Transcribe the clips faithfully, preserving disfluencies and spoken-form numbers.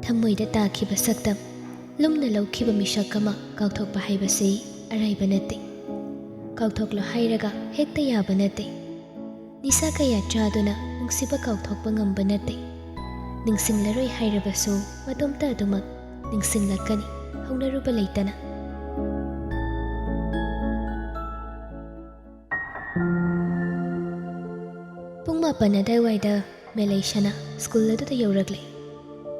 ꯊꯃꯣꯏꯗ ꯇꯥꯈꯤꯕ ꯁꯛꯇꯝ, ꯂꯨꯝꯅ ꯂꯧꯈꯤꯕ ꯃꯤꯁꯛ ꯑꯃ ꯀꯥꯎꯊꯣꯛꯄ ꯍꯥꯏꯕꯁꯤ ꯑꯔꯥꯏꯕ ꯅꯠꯇꯦ꯫ ꯀꯥꯎꯊꯣꯛꯂꯣ ꯍꯥꯏꯔꯒ ꯍꯦꯛꯇ ꯌꯥꯕ ꯅꯠꯇꯦ꯫ ꯅꯤꯁꯥ ꯀꯌꯥ ꯆꯥꯗꯨꯅ ꯅꯨꯡꯁꯤꯕ ꯀꯥꯎꯊꯣꯛꯄ ꯉꯝꯕ ꯅꯠꯇꯦ꯫ ꯅꯤꯡꯁꯤꯡꯂꯔꯣꯏ ꯍꯥꯏꯔꯕꯁꯨ ꯃꯇꯣꯝꯇ ꯑꯗꯨꯃꯛ ꯅꯤꯡꯁꯤꯡꯂꯛꯀꯅꯤ, ꯍꯧꯅꯔꯨꯕ ꯂꯩꯇꯅ꯫ ꯄꯨꯡ ꯃꯥꯄꯟ ꯑꯗꯨꯋꯥꯏꯗ ꯃꯦꯂꯩꯁꯅꯥ ꯁ꯭ꯀꯨꯜ ꯑꯗꯨꯗ ꯌꯧꯔꯛꯂꯦ꯫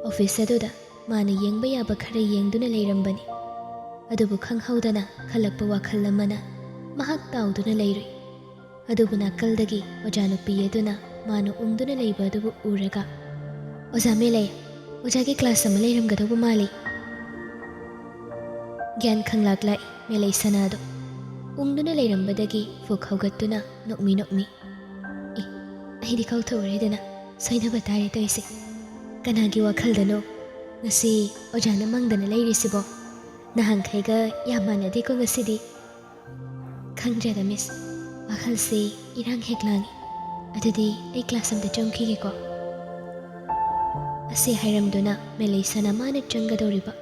ꯑꯣꯐꯤꯁ ꯑꯗꯨꯗ ꯃꯥꯅ ꯌꯦꯡꯕ ꯌꯥꯕ ꯈꯔ ꯌꯦꯡꯗꯨꯅ ꯂꯩꯔꯝꯕꯅꯤ꯫ ꯑꯗꯨꯕꯨ ꯈꯪꯍꯧꯗꯅ ꯈꯜꯂꯛꯄ ꯋꯥꯈꯜ ꯑꯃꯅ ꯃꯍꯥꯛ ꯇꯥꯎꯗꯨꯅ ꯂꯩꯔꯨꯏ꯫ ꯑꯗꯨꯕꯨ ꯅꯥꯀꯜꯗꯒꯤ ꯑꯣꯖꯥ ꯅꯨꯄꯤ ꯑꯗꯨꯅ ꯃꯥꯅ ꯎꯪꯗꯨꯅ ꯂꯩꯕ ꯑꯗꯨꯕꯨ ꯎꯔꯒ, "ꯑꯣꯖꯥ ꯃꯦꯂꯩ, ꯑꯣꯖꯥꯒꯤ ꯀ꯭ꯂꯥꯁ ꯑꯃ ꯂꯩꯔꯝꯒꯗꯧꯕ ꯃꯥꯜꯂꯤ꯫" ꯒ꯭ꯌꯥꯟ ꯈꯪꯂꯥꯛ ꯂꯥꯛꯏ ꯃꯦꯂꯩꯁꯅꯥꯗꯣ꯫ ꯎꯪꯗꯨꯅ ꯂꯩꯔꯝꯕꯗꯒꯤ ꯐꯨꯛ ꯍꯧꯒꯠꯇꯨꯅ ꯅꯣꯛꯃꯤ ꯅꯣꯛꯃꯤ, "ꯑꯦ, ꯑꯩꯗꯤ ꯀꯥꯎꯊꯣꯛꯎꯔꯦꯗꯅ, ꯁꯣꯏꯅꯕ ꯇꯥꯔꯦ ꯇꯧꯏꯁꯦ꯫ ꯀꯅꯥꯒꯤ ꯋꯥꯈꯜꯗꯅꯣ ꯉꯁꯤ ꯑꯣꯖꯥꯅ ꯃꯪꯗꯅ ꯂꯩꯔꯤꯁꯤꯕꯣ? ꯅꯍꯥꯟꯈꯩꯒ ꯌꯥꯝ ꯃꯥꯟꯅꯗꯦꯀꯣ ꯉꯁꯤꯗꯤ꯫" "ꯈꯪꯗ꯭ꯔꯦꯗ ꯃꯤꯁ, ꯋꯥꯈꯜꯁꯤ ꯏꯔꯥꯡ ꯍꯦꯛ ꯂꯥꯡꯉꯤ꯫ ꯑꯗꯨꯗꯤ ꯑꯩ ꯀ꯭ꯂꯥꯁ ꯑꯝꯇ ꯆꯪꯈꯤꯒꯦꯀꯣ꯫" ꯑꯁꯤ ꯍꯥꯏꯔꯝꯗꯨꯅ ꯃꯦꯂꯩꯁꯅꯥ ꯃꯥꯅ ꯆꯪꯒꯗꯧꯔꯤꯕ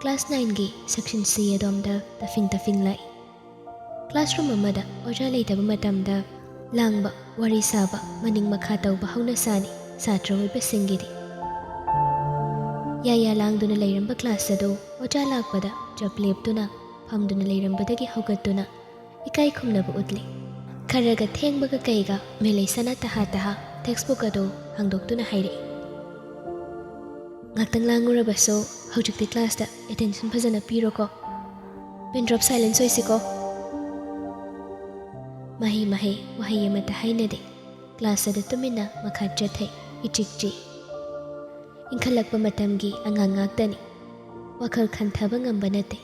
ꯀ꯭ꯂꯥꯁ ꯅꯥꯏꯟꯒꯤ ꯁꯦꯛꯁꯟ ꯁꯤ ꯑꯗꯣꯝꯗ ꯇꯐꯤꯡ ꯇꯐꯤꯡ ꯂꯥꯛꯏ꯫ ꯀ꯭ꯂꯥꯁꯔꯨꯝ ꯑꯃꯗ ꯑꯣꯖꯥ ꯂꯩꯇꯕ ꯃꯇꯝꯗ ꯂꯥꯡꯕ, ꯋꯥꯔꯤ ꯁꯥꯕ, ꯃꯅꯤꯡ ꯃꯈꯥ ꯇꯧꯕ ꯍꯧꯅ ꯁꯥꯅꯤ ꯁꯥꯇ꯭ꯔ ꯑꯣꯏꯕꯁꯤꯡꯒꯤꯗꯤ꯫ ꯌꯥ ꯌꯥ ꯂꯥꯡꯗꯨꯅ ꯂꯩꯔꯝꯕ ꯀ꯭ꯂꯥꯁ ꯑꯗꯨ ꯑꯣꯖꯥ ꯂꯥꯛꯄꯗ ꯆꯞ ꯂꯦꯞꯇꯨꯅ ꯐꯝꯗꯨꯅ ꯂꯩꯔꯝꯕꯗꯒꯤ ꯍꯧꯒꯠꯇꯨꯅ ꯏꯀꯥꯏ ꯈꯨꯝꯅꯕ ꯎꯠꯂꯤ꯫ ꯈꯔꯒ ꯊꯦꯡꯕꯒ ꯀꯩꯒ ꯃꯦꯂꯩꯁꯅꯥ ꯇꯍꯥ ꯇꯍꯥ ꯇꯦꯛꯁꯕꯨꯛ ꯑꯗꯨ ꯍꯥꯡꯗꯣꯛꯇꯨꯅ ꯍꯥꯏꯔꯛꯏ, "ꯉꯥꯛꯇꯪ ꯂꯥꯡꯉꯨꯔꯕꯁꯨ ꯍꯧꯖꯤꯛꯇꯤ ꯀ꯭ꯂꯥꯁꯇ ꯑꯦꯇꯦꯟꯁꯟ ꯐꯖꯅ ꯄꯤꯔꯣꯀꯣ꯫ ꯄꯤꯟ ꯗ꯭ꯔꯣꯞ ꯁꯥꯏꯂꯦꯟꯁ ꯑꯣꯏꯁꯤꯀꯣ꯫" ꯃꯍꯩ ꯃꯍꯩ ꯋꯥꯍꯩ ꯑꯃꯠꯇ ꯍꯥꯏꯅꯗꯦ꯫ ꯀ꯭ꯂꯥꯁ ꯑꯗꯨ ꯇꯨꯃꯤꯟꯅ ꯃꯈꯥ ꯆꯠꯊꯩ, ꯏꯆꯤꯛ ꯆꯤꯛ꯫ ꯏꯟꯈꯠꯂꯛꯄ ꯃꯇꯝꯒꯤ ꯑꯉꯥꯡ ꯉꯥꯛꯇꯅꯤ꯫ ꯋꯥꯈꯜ ꯈꯟꯊꯕ ꯉꯝꯕ ꯅꯠꯇꯦ꯫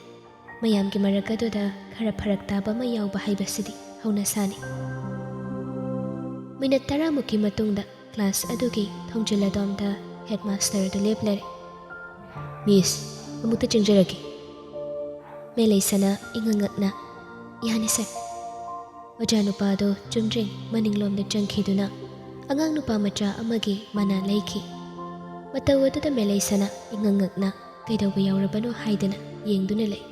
ꯃꯌꯥꯝꯒꯤ ꯃꯔꯛ ꯑꯗꯨꯗ ꯈꯔ ꯐꯔꯛ ꯇꯥꯕ ꯑꯃ ꯌꯥꯎꯕ ꯍꯥꯏꯕꯁꯤꯗꯤ ꯍꯧꯅꯁꯥꯅꯤ꯫ ꯃꯤꯅꯠ ꯇꯔꯥꯃꯨꯛꯀꯤ ꯃꯇꯨꯡꯗ ꯀ꯭ꯂꯥꯁ ꯑꯗꯨꯒꯤ ꯊꯣꯡꯖꯤꯜ ꯑꯗꯣꯝꯗ ꯍꯦꯗꯃꯥꯁꯇꯔ ꯑꯗꯨ ꯂꯦꯞꯂꯔꯦ꯫ "ꯃꯤꯁ, ꯑꯃꯨꯛꯇ ꯆꯪꯖꯔꯛꯀꯦ꯫" ꯃꯦꯂꯩꯁꯅꯥ ꯏꯉꯛ ꯉꯛꯅ, "ꯌꯥꯅꯤ ꯁꯥꯔ꯫" ꯑꯣꯖꯥ ꯅꯨꯄꯥ ꯑꯗꯨ ꯆꯨꯝꯗ꯭ꯔꯤꯡ ꯃꯅꯤꯡꯂꯣꯝꯗ ꯆꯪꯈꯤꯗꯨꯅ ꯑꯉꯥꯡ ꯅꯨꯄꯥ ꯃꯆꯥ ꯑꯃꯒꯤ ꯃꯅꯥ ꯂꯩꯈꯤ꯫ ꯃꯇꯧ ꯑꯗꯨꯗ ꯃꯦꯂꯩꯁꯅꯥ ꯏꯉꯛ ꯉꯛꯅ ꯀꯩꯗꯧꯕ ꯌꯥꯎꯔꯕꯅꯣ ꯍꯥꯏꯗꯅ ꯌꯦꯡꯗꯨꯅ ꯂꯩ꯫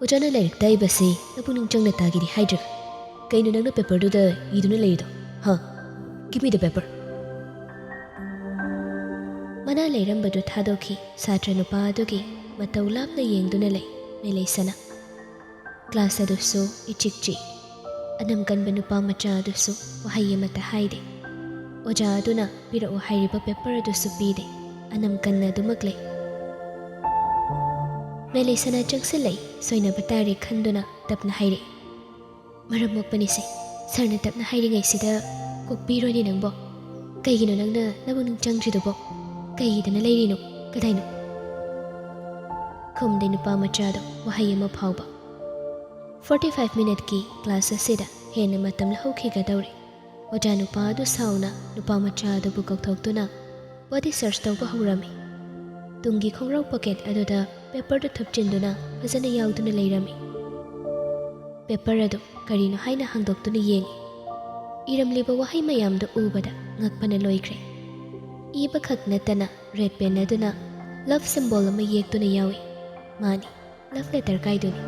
"ꯑꯣꯖꯥꯅ ꯂꯥꯏꯔꯤꯛ ꯇꯥꯛꯏꯕꯁꯤ ꯅꯄꯨꯛꯅꯤꯡ ꯆꯪꯅ ꯇꯥꯒꯦꯗꯤ ꯍꯥꯏꯗ꯭ꯔꯒ ꯀꯩꯅꯣ ꯅꯪꯅ ꯄꯦꯄꯔꯗꯨꯗ ꯏꯗꯨꯅ ꯂꯩꯔꯤꯗꯣ? ꯍꯥ? Give me the paper." ꯃꯅꯥ ꯂꯩꯔꯝꯕꯗꯨ ꯊꯥꯗꯣꯛꯈꯤ꯫ ꯁꯥꯇ꯭ꯔ ꯅꯨꯄꯥ ꯑꯗꯨꯒꯤ ꯃꯇꯧ ꯂꯥꯞꯅ ꯌꯦꯡꯗꯨꯅ ꯂꯩ ꯃꯦꯂꯩꯁꯅꯥ꯫ ꯀ꯭ꯂꯥꯁ ꯑꯗꯨꯁꯨ ꯏꯆꯤꯛ ꯆꯤꯛꯏ꯫ ꯑꯅꯝ ꯀꯟꯕ ꯅꯨꯄꯥ ꯃꯆꯥ ꯑꯗꯨꯁꯨ ꯋꯥꯍꯩ ꯑꯃꯠꯇ ꯍꯥꯏꯗꯦ꯫ ꯑꯣꯖꯥ ꯑꯗꯨꯅ ꯄꯤꯔꯛꯎ ꯍꯥꯏꯔꯤꯕ ꯄꯦꯄꯔ ꯑꯗꯨꯁꯨ ꯄꯤꯗꯦ꯫ ꯑꯅꯝ ꯀꯟꯅ ꯑꯗꯨꯃꯛ ꯂꯩ꯫ ꯃꯦꯂꯩꯁꯅꯥ ꯆꯪꯁꯤꯜꯂꯛꯏ꯫ ꯁꯣꯏꯅꯕ ꯇꯥꯔꯦ ꯈꯟꯗꯨꯅ ꯇꯞꯅ ꯍꯥꯏꯔꯛꯏ, "ꯃꯔꯝ ꯃꯣꯛꯄꯅꯤꯁꯦ꯫ ꯁꯥꯔꯅ ꯇꯞꯅ ꯍꯥꯏꯔꯤꯉꯩꯁꯤꯗ ꯀꯣꯛꯄꯤꯔꯣꯅꯦ ꯅꯪꯕꯣ꯫ ꯀꯩꯒꯤꯅꯣ ꯅꯪꯅ ꯅꯄꯨꯛꯅꯤꯡ ꯆꯪꯗ꯭ꯔꯤꯗꯨꯕꯣ? ꯀꯩꯒꯤꯗꯅ ꯂꯩꯔꯤꯅꯣ? ꯀꯗꯥꯏꯅꯣ?" ꯈꯨꯝꯗꯦ ꯅꯨꯄꯥ ꯃꯆꯥꯗꯣ ꯋꯥꯍꯩ ꯑꯃ ꯐꯥꯎꯕ꯫ ꯐꯣꯔꯇꯤ ꯐꯥꯏꯚ ꯃꯤꯅꯠꯀꯤ ꯀ꯭ꯂꯥꯁ ꯑꯁꯤꯗ ꯍꯦꯟꯅ ꯃꯇꯝ ꯂꯧꯍꯧꯈꯤꯒꯗꯧꯔꯦ꯫ ꯑꯣꯖꯥ ꯅꯨꯄꯥ ꯑꯗꯨ ꯁꯥꯎꯅ ꯅꯨꯄꯥ ꯃꯆꯥ ꯑꯗꯨꯕꯨ ꯀꯧꯊꯣꯛꯇꯨꯅ ꯕꯣꯗꯤ ꯁꯔꯆ ꯇꯧꯕ ꯍꯧꯔꯝꯃꯤ꯫ ꯇꯨꯡꯒꯤ ꯈꯣꯡꯒ꯭ꯔꯥꯎ ꯄꯣꯀꯦꯠ ꯑꯗꯨꯗ ꯄꯦꯄꯔꯗꯨ ꯊꯨꯞꯆꯤꯟꯗꯨꯅ ꯐꯖꯅ ꯌꯥꯎꯗꯨꯅ ꯂꯩꯔꯝꯃꯤ꯫ ꯄꯦꯄꯔ ꯑꯗꯨ ꯀꯔꯤꯅꯣ ꯍꯥꯏꯅ ꯍꯥꯡꯗꯣꯛꯇꯨꯅ ꯌꯦꯡꯉꯤ꯫ ꯏꯔꯝꯂꯤꯕ ꯋꯥꯍꯩ ꯃꯌꯥꯝꯗꯨ ꯎꯕꯗ ꯉꯛꯄꯅ ꯂꯣꯏꯈ꯭ꯔꯦ꯫ ꯏꯕ ꯈꯛ ꯅꯠꯇꯅ ꯔꯦꯗ ꯄꯦꯟ ꯑꯗꯨꯅ ꯂꯚ ꯁꯤꯝꯕꯣꯜ ꯑꯃ ꯌꯦꯛꯇꯨꯅ ꯌꯥꯎꯏ꯫ ꯃꯥꯅꯤ, ꯂꯚ ꯂꯦꯇꯔ ꯀꯥꯏꯗꯨꯅꯤ꯫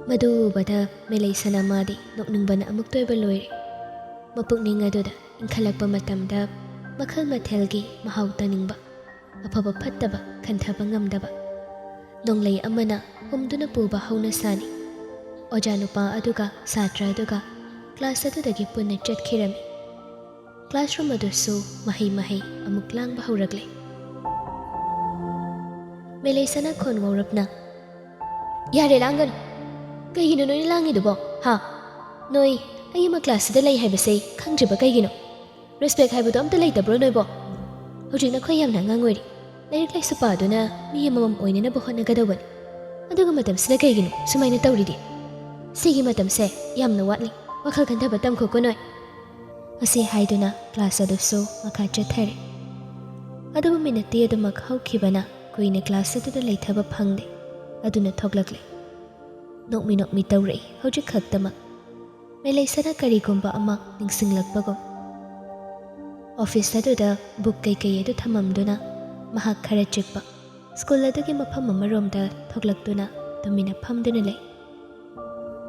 ꯃꯗꯨ ꯎꯕꯗ ꯃꯦꯂꯩꯁꯅꯥ ꯃꯥꯗꯤ ꯅꯣꯛꯅꯤꯡꯕꯅ ꯑꯃꯨꯛꯇ ꯑꯣꯏꯕ ꯂꯣꯏꯔꯦ꯫ ꯃꯄꯨꯛꯅꯤꯡ ꯑꯗꯨꯗ ꯏꯟꯈꯠꯂꯛꯄ ꯃꯇꯝꯗ ꯃꯈꯜ ꯃꯊꯦꯜꯒꯤ ꯃꯍꯥꯎ ꯇꯪꯅꯤꯡꯕ, ꯑꯐꯕ ꯐꯠꯇꯕ ꯈꯟꯊꯕ ꯉꯝꯗꯕ, ꯅꯣꯡꯂꯩ ꯑꯃꯅ ꯍꯨꯝꯗꯨꯅ ꯄꯨꯕ ꯍꯧꯅꯁꯥꯅꯤ꯫ ꯑꯣꯖꯥ ꯅꯨꯄꯥ ꯑꯗꯨꯒ ꯁꯥꯇ꯭ꯔ ꯑꯗꯨꯒ ꯀ꯭ꯂꯥꯁ ꯑꯗꯨꯗꯒꯤ ꯄꯨꯟꯅ ꯆꯠꯈꯤꯔꯝꯃꯤ꯫ ꯀ꯭ꯂꯥꯁꯔꯨꯝ ꯑꯗꯨꯁꯨ ꯃꯍꯩ ꯃꯍꯩ ꯑꯃꯨꯛ ꯂꯥꯡꯕ ꯍꯧꯔꯛꯂꯦ꯫ ꯃꯦꯂꯩꯁꯅꯥ ꯈꯣꯟ ꯋꯥꯎꯔꯞꯅ, "ꯌꯥꯔꯦ, ꯂꯥꯡꯒꯅꯨ꯫ ꯀꯩꯒꯤꯅꯣ ꯅꯣꯏꯅ ꯂꯥꯡꯉꯤꯗꯨꯕꯣ? ꯍꯥ? ꯅꯣꯏ ꯑꯩ ꯑꯃ ꯀ꯭ꯂꯥꯁꯁꯤꯗ ꯂꯩ ꯍꯥꯏꯕꯁꯦ ꯈꯪꯗ꯭ꯔꯤꯕ ꯀꯩꯒꯤꯅꯣ? ꯔꯦꯁꯄꯦꯛ ꯍꯥꯏꯕꯗꯣ ꯑꯝꯇ ꯂꯩꯇꯕ꯭ꯔꯣ ꯅꯣꯏꯕꯣ? ꯍꯧꯖꯤꯛ ꯅꯈꯣꯏ ꯌꯥꯝꯅ ꯑꯉꯥꯡ ꯑꯣꯏꯔꯤ꯫ ꯂꯥꯏꯔꯤꯛ ꯂꯥꯏꯁꯨ ꯄꯥꯗꯨꯅ ꯃꯤ ꯑꯃꯃꯝ ꯑꯣꯏꯅꯅꯕ ꯍꯣꯠꯅꯒꯗꯧꯕꯅꯤ꯫ ꯑꯗꯨꯒ ꯃꯇꯝꯁꯤꯅ ꯀꯩꯒꯤꯅꯣ ꯁꯨꯃꯥꯏꯅ ꯇꯧꯔꯤꯗꯤ? ꯁꯤꯒꯤ ꯃꯇꯝꯁꯦ ꯌꯥꯝꯅ ꯋꯥꯠꯂꯤ꯫ ꯋꯥꯈꯜ ꯈꯟꯊꯕ ꯇꯝꯈꯣꯀꯣ ꯅꯣꯏ꯫" ꯑꯁꯤ ꯍꯥꯏꯗꯨꯅ ꯀ꯭ꯂꯥꯁ ꯑꯗꯨꯁꯨ ꯃꯈꯥ ꯆꯠꯊꯔꯦ꯫ ꯑꯗꯨꯕꯨ ꯃꯤꯅꯠꯇꯤ ꯑꯗꯨꯃꯛ ꯍꯧꯈꯤꯕꯅ ꯀꯨꯏꯅ ꯀ꯭ꯂꯥꯁ ꯑꯗꯨꯗ ꯂꯩꯊꯕ ꯐꯪꯗꯦ꯫ ꯑꯗꯨꯅ ꯊꯣꯛꯂꯛꯂꯦ꯫ ꯅꯣꯛꯃꯤ ꯅꯣꯛꯃꯤ ꯇꯧꯔꯛꯏ ꯍꯧꯖꯤꯛ ꯈꯛꯇꯃꯛ꯫ ꯃꯦꯂꯩꯁꯅꯥ ꯀꯔꯤꯒꯨꯝꯕ ꯑꯃ ꯅꯤꯡꯁꯤꯡꯂꯛꯄꯒꯨꯝ꯫ ꯑꯣꯐꯤꯁ ꯑꯗꯨꯗ ꯕꯨꯛ ꯀꯩꯀꯩ ꯑꯗꯨ ꯊꯝꯃꯝꯗꯨꯅ ꯃꯍꯥꯛ ꯈꯔ ꯆꯤꯛꯄ ꯁ꯭ꯀꯨꯜ ꯑꯗꯨꯒꯤ ꯃꯐꯝ ꯑꯃꯔꯣꯝꯗ ꯊꯣꯛꯂꯛꯇꯨꯅ ꯇꯨꯃꯤꯟꯅ ꯐꯝꯗꯨꯅ ꯂꯩ꯫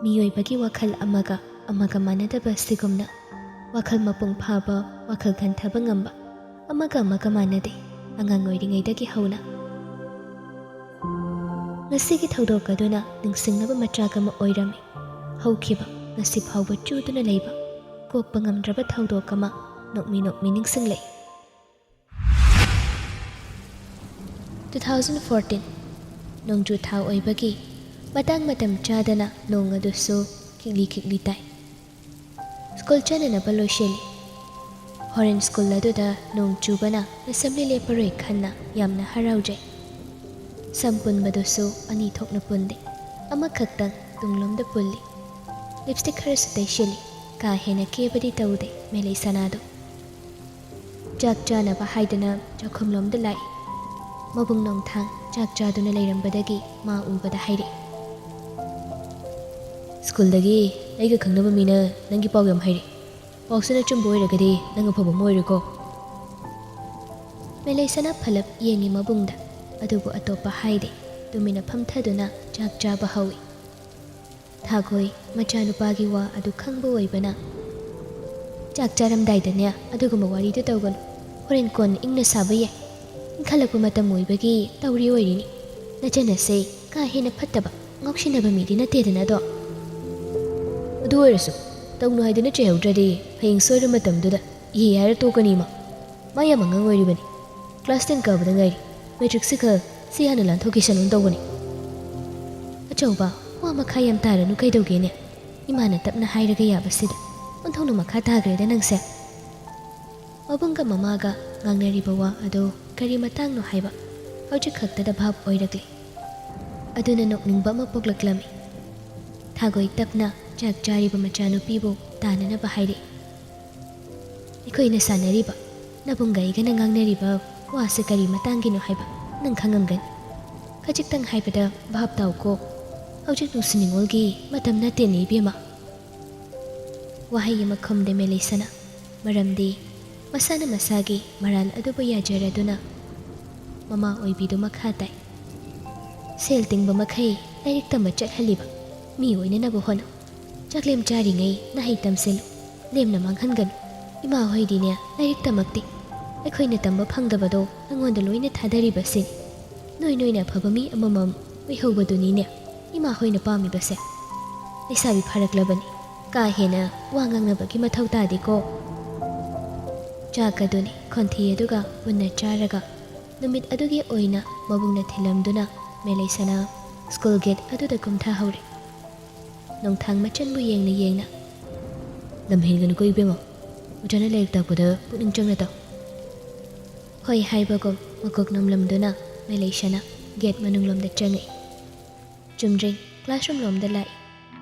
ꯃꯤꯑꯣꯏꯕꯒꯤ ꯋꯥꯈꯜ ꯑꯃꯒ ꯑꯃꯒ ꯃꯥꯟꯅꯗꯕ ꯑꯁꯤꯒꯨꯝꯅ ꯋꯥꯈꯜ ꯃꯄꯨꯡ ꯐꯥꯕ, ꯋꯥꯈꯜ ꯈꯟꯊꯕ ꯉꯝꯕ, ꯑꯃꯒ ꯑꯃꯒ ꯃꯥꯟꯅꯗꯦ, ꯑꯉꯥꯡ ꯑꯣꯏꯔꯤꯉꯩꯗꯒꯤ ꯍꯧꯅ꯫ ꯉꯁꯤꯒꯤ ꯊꯧꯗꯣꯛ ꯑꯗꯨꯅ ꯅꯤꯡꯁꯤꯡꯅꯕ ꯃꯆꯥꯛ ꯑꯃ ꯑꯣꯏꯔꯝꯃꯤ꯫ ꯍꯧꯈꯤꯕ, ꯉꯁꯤ ꯐꯥꯎꯕ ꯆꯨꯗꯨꯅ ꯂꯩꯕ, ꯀꯣꯛꯄ ꯉꯝꯗ꯭ꯔꯕ ꯊꯧꯗꯣꯛ ꯑꯃ ꯅꯣꯛꯃꯤ ꯅꯣꯛꯃꯤ ꯅꯤꯡꯁꯤꯡꯂꯛꯏ꯫ Two thousand fourteen, ꯅꯣꯡꯖꯨ ꯊꯥ ꯑꯣꯏꯕꯒꯤ ꯃꯇꯥꯡ ꯃꯇꯝ ꯆꯥꯗꯅ ꯅꯣꯡ ꯑꯗꯨꯁꯨ ꯈꯤꯛꯂꯤ ꯈꯤꯛꯂꯤ ꯇꯥꯏ꯫ ꯁ꯭ꯀꯨꯜ ꯆꯠꯅꯅꯕ ꯂꯣꯏꯁꯤꯜꯂꯤ꯫ ꯍꯣꯔꯦꯟ ꯁ꯭ꯀꯨꯜ ꯑꯗꯨꯗ ꯅꯣꯡ ꯆꯨꯕꯅ ꯑꯦꯁꯦꯝꯕ꯭ꯂꯤ ꯂꯦꯞꯄꯔꯣꯏ ꯈꯟꯅ ꯌꯥꯝꯅ ꯍꯔꯥꯎꯖꯩ꯫ ꯁꯝ ꯄꯨꯟꯕꯗꯨꯁꯨ ꯑꯅꯤ ꯊꯣꯛꯅ ꯄꯨꯟꯗꯦ, ꯑꯃꯈꯛꯇꯪ ꯇꯨꯡꯂꯣꯝꯗ ꯄꯨꯜꯂꯤ꯫ ꯂꯤꯞꯁꯇꯤꯛ ꯈꯔꯁꯨ ꯇꯩꯁꯤꯜꯂꯤ꯫ ꯀꯥ ꯍꯦꯟꯅ ꯀꯦꯕꯗꯤ ꯇꯧꯗꯦ ꯃꯦꯂꯩ ꯁꯅꯥꯗꯣ꯫ ꯆꯥꯛ ꯆꯥꯅꯕ ꯍꯥꯏꯗꯅ ꯆꯥꯛꯈꯨꯝꯂꯣꯝꯗ ꯂꯥꯛꯏ꯫ ꯃꯕꯨꯡ ꯅꯣꯡꯊꯥꯡ ꯆꯥꯛ ꯆꯥꯗꯨꯅ ꯂꯩꯔꯝꯕꯗꯒꯤ ꯃꯥ ꯎꯕꯗ ꯍꯥꯏꯔꯛꯏ꯫ "ꯁ꯭ꯀꯨꯜꯗꯒꯤ ꯑꯩꯒ ꯈꯪꯅꯕ ꯃꯤꯅ ꯅꯪꯒꯤ ꯄꯥꯎ ꯌꯥꯝ ꯍꯥꯏꯔꯛꯏ꯫ ꯄꯥꯎꯁꯤꯅ ꯑꯆꯨꯝꯕ ꯑꯣꯏꯔꯒꯗꯤ ꯅꯪ ꯑꯐꯕ ꯑꯃ ꯑꯣꯏꯔꯦꯀꯣ?" ꯃꯦꯂꯩꯁꯅꯥ ꯐꯂꯞ ꯌꯦꯡꯉꯤ ꯃꯕꯨꯡꯗ, ꯑꯗꯨꯕꯨ ꯑꯇꯣꯞꯄ ꯍꯥꯏꯗꯦ꯫ ꯇꯨꯃꯤꯟꯅ ꯐꯝꯊꯗꯨꯅ ꯆꯥꯛ ꯆꯥꯕ ꯍꯧꯏ꯫ ꯊꯥꯒꯣꯏ ꯃꯆꯥꯅꯨꯄꯥꯒꯤ ꯋꯥ ꯑꯗꯨ ꯈꯪꯕ ꯑꯣꯏꯕꯅ, "ꯆꯥꯛ ꯆꯥꯔꯝꯗꯥꯏꯗꯅꯦ ꯑꯗꯨꯒꯨꯝꯕ ꯋꯥꯔꯤꯗꯨ ꯇꯧꯒꯅꯨ꯫ ꯍꯣꯔꯦꯟ ꯀꯣꯟꯅ ꯏꯪꯅ ꯁꯥꯕ ꯌꯥꯏ꯫ ꯏꯪꯈꯠꯂꯛꯄ ꯃꯇꯝ ꯑꯣꯏꯕꯒꯤ ꯇꯧꯔꯤ ꯑꯣꯏꯔꯤꯅꯤ꯫ ꯅꯆꯟ ꯑꯁꯦ ꯀꯥ ꯍꯦꯟꯅ ꯐꯠꯇꯕ, ꯉꯥꯎꯁꯤꯟꯅꯕ ꯃꯤꯗꯤ ꯅꯠꯇꯦꯗꯅ ꯑꯗꯣ?" "ꯑꯗꯨ ꯑꯣꯏꯔꯁꯨ ꯇꯧꯅꯨ ꯍꯥꯏꯗꯅ ꯆꯩꯍꯧꯗ꯭ꯔꯗꯤ ꯍꯌꯦꯡ ꯁꯣꯏꯔ ꯃꯇꯝꯗꯨꯗ ꯏꯍꯦ ꯍꯥꯏꯔ ꯇꯣꯛꯀꯅꯤ ꯏꯃꯥ꯫ ꯃꯥ ꯌꯥꯝ ꯑꯉꯥꯡ ꯑꯣꯏꯔꯤꯕꯅꯤ꯫ ꯀ꯭ꯂꯥꯁ ꯇꯦꯟ ꯀꯥꯕꯗ ꯉꯥꯏꯔꯤ꯫ ꯃꯦꯇ꯭ꯔꯤꯛꯁꯤ ꯈꯛ ꯁꯤ ꯍꯥꯟꯅ ꯂꯥꯟꯊꯣꯛꯈꯤꯁꯅꯨ ꯇꯧꯕꯅꯤ꯫" "ꯑꯆꯧꯕ, ꯋꯥ ꯃꯈꯥ ꯌꯥꯝ ꯇꯥꯔꯅꯨ ꯀꯩꯗꯧꯒꯦꯅꯦ? ꯏꯃꯥꯅ ꯇꯞꯅ ꯍꯥꯏꯔꯒ ꯌꯥꯕꯁꯤꯗ ꯑꯣꯟꯊꯣꯛꯅ ꯃꯈꯥ ꯇꯥꯈ꯭ꯔꯦꯗ ꯅꯪꯁꯦ꯫" ꯃꯕꯨꯡꯒ ꯃꯃꯥꯒ ꯉꯥꯡꯅꯔꯤꯕ ꯋꯥ ꯑꯗꯨ ꯀꯔꯤ ꯃꯇꯥꯡꯅꯣ ꯍꯥꯏꯕ ꯍꯧꯖꯤꯛ ꯈꯛꯇꯗ ꯚꯥꯞ ꯑꯣꯏꯔꯛꯂꯤ꯫ ꯑꯗꯨꯅ ꯅꯣꯛꯅꯤꯡꯕ ꯑꯃ ꯄꯣꯛꯂꯛꯂꯝꯃꯤ꯫ ꯊꯥꯒꯣꯏ ꯇꯞꯅ ꯆꯥꯛ ꯆꯥꯔꯤꯕ ꯃꯆꯥꯅꯨꯄꯤꯕꯨ ꯇꯥꯅꯅꯕ ꯍꯥꯏꯔꯛꯏ꯫ "ꯑꯩꯈꯣꯏꯅ ꯁꯥꯟꯅꯔꯤꯕ, ꯅꯕꯨꯡꯒ ꯑꯩꯒꯅ ꯉꯥꯡꯅꯔꯤꯕ ꯋꯥꯁꯦ ꯀꯔꯤ ꯃꯇꯥꯡꯒꯤꯅꯣ ꯍꯥꯏꯕ ꯅꯪ ꯈꯪꯉꯝꯒꯅꯤ꯫ ꯈꯖꯤꯛꯇꯪ ꯍꯥꯏꯕꯗ ꯚꯥꯞ ꯇꯥꯎꯀꯣ꯫ ꯍꯧꯖꯤꯛ ꯅꯨꯡꯁꯤ ꯅꯤꯉꯣꯜꯒꯤ ꯃꯇꯝ ꯅꯠꯇꯦꯅꯦ ꯏꯕꯦꯝꯃ꯫" ꯋꯥꯍꯩ ꯑꯃ ꯈꯨꯝꯗꯦ ꯃꯦꯂꯩꯁꯅꯥ, ꯃꯔꯝꯗꯤ ꯃꯁꯥꯅ ꯃꯁꯥꯒꯤ ꯃꯔꯥꯜ ꯑꯗꯨꯕꯨ ꯌꯥꯖꯔꯗꯨꯅ ꯃꯃꯥ ꯑꯣꯏꯕꯤꯗꯨ ꯃꯈꯥ ꯇꯥꯏ꯫ ꯁꯦꯜ ꯇꯤꯡꯕ ꯃꯈꯩ ꯂꯥꯏꯔꯤꯛ ꯇꯝꯕ ꯆꯠꯍꯜꯂꯤꯕ ꯃꯤ ꯑꯣꯏꯅꯅꯕ ꯍꯣꯠꯅꯧ꯫ ꯆꯥꯛꯂꯦꯝ ꯆꯥꯔꯤꯉꯩ ꯅꯍꯩ ꯇꯝꯁꯤꯜꯂꯨ, ꯂꯦꯝꯅ ꯃꯥꯡꯍꯟꯒꯅꯨ꯫ ꯏꯃꯥ ꯍꯣꯏꯗꯤꯅꯦ ꯂꯥꯏꯔꯤꯛ ꯇꯝꯃꯛꯇꯦ꯫ ꯑꯩꯈꯣꯏꯅ ꯇꯝꯕ ꯐꯪꯗꯕꯗꯣ ꯅꯉꯣꯟꯗ ꯂꯣꯏꯅ ꯊꯥꯗꯔꯤꯕꯁꯤꯅꯤ꯫ ꯅꯣꯏ ꯅꯣꯏꯅ ꯑꯐꯕ ꯃꯤ ꯑꯃꯃꯝ ꯑꯣꯏꯍꯧꯕꯗꯨꯅꯤꯅꯦ ꯏꯃꯥ ꯍꯣꯏꯅ ꯄꯥꯝꯃꯤꯕꯁꯦ꯫ ꯂꯩꯁꯥꯕꯤ ꯐꯥꯔꯛꯂꯕꯅꯤ, ꯀꯥ ꯍꯦꯟꯅ ꯋꯥ ꯉꯥꯡꯅꯕꯒꯤ ꯃꯊꯧ ꯇꯥꯗꯦꯀꯣ꯫ ꯆꯥꯛ ꯑꯗꯨꯅꯤ ꯈꯣꯟꯊꯤ ꯑꯗꯨꯒ ꯄꯨꯟꯅ ꯆꯥꯔꯒ ꯅꯨꯃꯤꯠ ꯑꯗꯨꯒꯤ ꯑꯣꯏꯅ ꯃꯕꯨꯡꯅ ꯊꯤꯜꯂꯝꯗꯨꯅ ꯃꯦꯂꯩꯁꯅꯥ ꯁ꯭ꯀꯨꯜ ꯒꯦꯠ ꯑꯗꯨꯗ ꯀꯨꯝꯊꯍꯧꯔꯦ꯫ ꯅꯣꯡꯊꯥꯡ ꯃꯆꯟꯕꯨ ꯌꯦꯡꯅ ꯌꯦꯡꯅ, "ꯂꯝ ꯍꯦꯟꯒꯅꯨꯀꯣ ꯏꯕꯦꯝꯃ, ꯑꯣꯖꯥꯅ ꯂꯥꯏꯔꯤꯛ ꯇꯥꯛꯄꯗ ꯄꯨꯛꯅꯤꯡ ꯆꯪꯅ ꯇꯥꯎ"꯫ ꯍꯣꯏ ꯍꯥꯏꯕꯒꯨꯝ ꯃꯀꯣꯛ ꯅꯣꯝꯂꯝꯗꯨꯅ ꯃꯦꯂꯩꯁꯅꯥ ꯒꯦꯠ ꯃꯅꯨꯡꯂꯣꯝꯗ ꯆꯪꯉꯛꯏ꯫ ꯆꯨꯝꯗ꯭ꯔꯤꯡ ꯀ꯭ꯂꯥꯁꯔꯨꯝ ꯂꯣꯝꯗ ꯂꯥꯛꯏ꯫